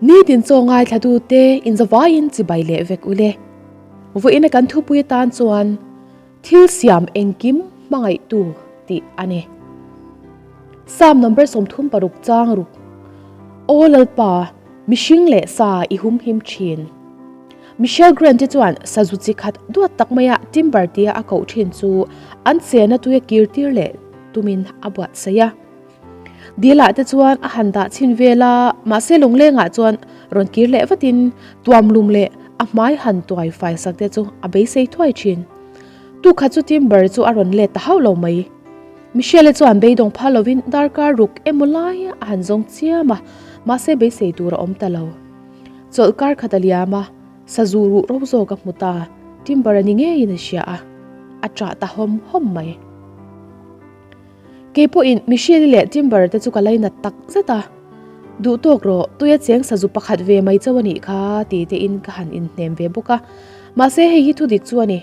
Nitin chaw ngaithlatute inzavaiin chibai leh vek ule. Vawiina kan thupui atan chuan thil siam engkim hmangaihtu tih a ni. Psalm number 36 chang ruk Aw Lalpa, mihring leh sa i humhim thin. Michelle Grant te chuan sazu chi khat duat tak maia Timber tia a koh thin chu an chena tuia kir tir leh tumin a buatsaih a. Dil ah te chuan a han dah chhin vel a, mahse lunglengah chuan rawn kir leh vatin tuamlum leh a hmai han tuai fai sak te chu a beisei thuai thin. Tukhat chu Timber chu a rawn let ta hauh lo mai. Michelle chuan beidawng phal lovin darkar ruk emaw lai a han zawng chiam a, mahse beisei tur a awm ta lo. Chawlh kar khat a liam a, sazu ruh ro zawk a hmu ta, Timber a ni ngeiin a hria a, a ṭah ta hawm hawm mai. Kei pawhin Michelle leh Timber te chu ka lainat tak zet a, Duh tawk rawh, tuia cheng sazu pakhat ve mai chauh a nih kha ti tein ka han inhnem ve bawk a, mahse hei hi thudik chu a ni.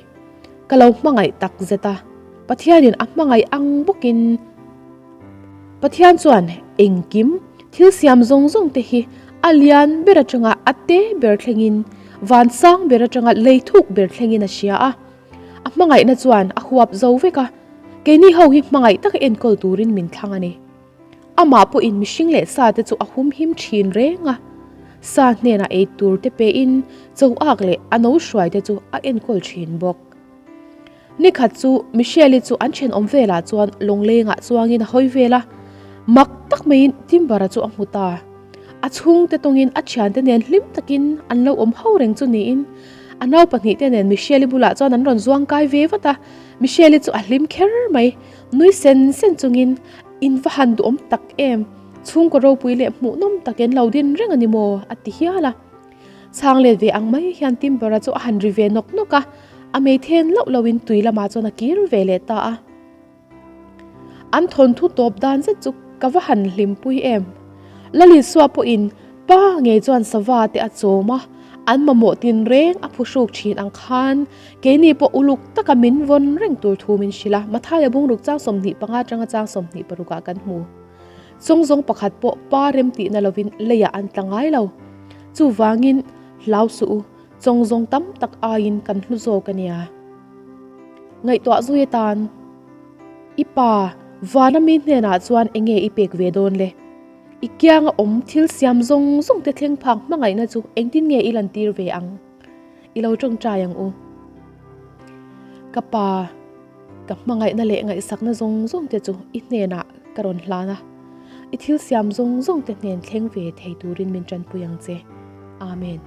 Ka lo hmangaih tak zet a, Pathianin a hmangaih ang bawkin Pathian chuan engkim thil siam zawng zawng te hi a lian ber atanga a te ber thlengin, van sang ber atanga lei thuk ber thlengin a hria a. A hmangaihna chuan a huap zo vek a, keini ho hi hmangaih taka enkawl turin min thlang a ni. Amah pawhin mihring leh sa te chu a humhim thin reng a, sa hnenah ei tur te pein cho ak leh a no hruai te chu a enkawl thin bawk. Nikhat chu Michelle-i chu an thenawm velah chuan lawnglengah chuangin a hawi vel a, mak tak maiin Timber-a chu a hmu ta. A chhungte tawngin a thiante nen hlim takin an lo awm ho reng chu niin a nau pahnihte nen Michelle-i bulah chuan an rawn zuang kai ve vat a, Michelle-i chu a hlim kher mai. Nui sen sen chungin in va han duhawm tak em, chhungkaw ropui leh hmuhnawm tak in lo din reng a ni maw? a ti hial a. Chhang let ve ang mai hian Timber-a chu a han ri ve nawk nawk a, a mei then loh lohin tui lamah chuan a kir ve leh ta a. An thawnthu tawp dan zet chu ka va han hlimpui em. Lalisua pawhin pa ngei chuan sava te a chawm a, an mamawh tinreng a phuhruk thin ang khan keini pawh uluk taka min vawn reng tur thu min hrilh a, Mathaia bungruk chang 25 atanga chang 26 ah kan hmu. Chawngzawng pakhat pawh pa rem tihna lovin leiah an tla ngai lo. Chuvangin hlau suh u, chawngzawng tam tak aiin kan hlu zawk a nia. Ngaihtuah zui atan, I pa, vana mi hnenah chuan enge i pek ve dawn le? I kianga awm thil siam zawng zawng te thleng phak hmangaihna chu engtin nge i lantir ve ang? I lo tawngtai ang u. Ka pa, ka hmangaihna leh ngaihsakna zawng zawng te chu i hnenah ka rawn hlan a, i thil siam zawng zawng te hnen thleng ve thei turin min tanpui ang che. Amen.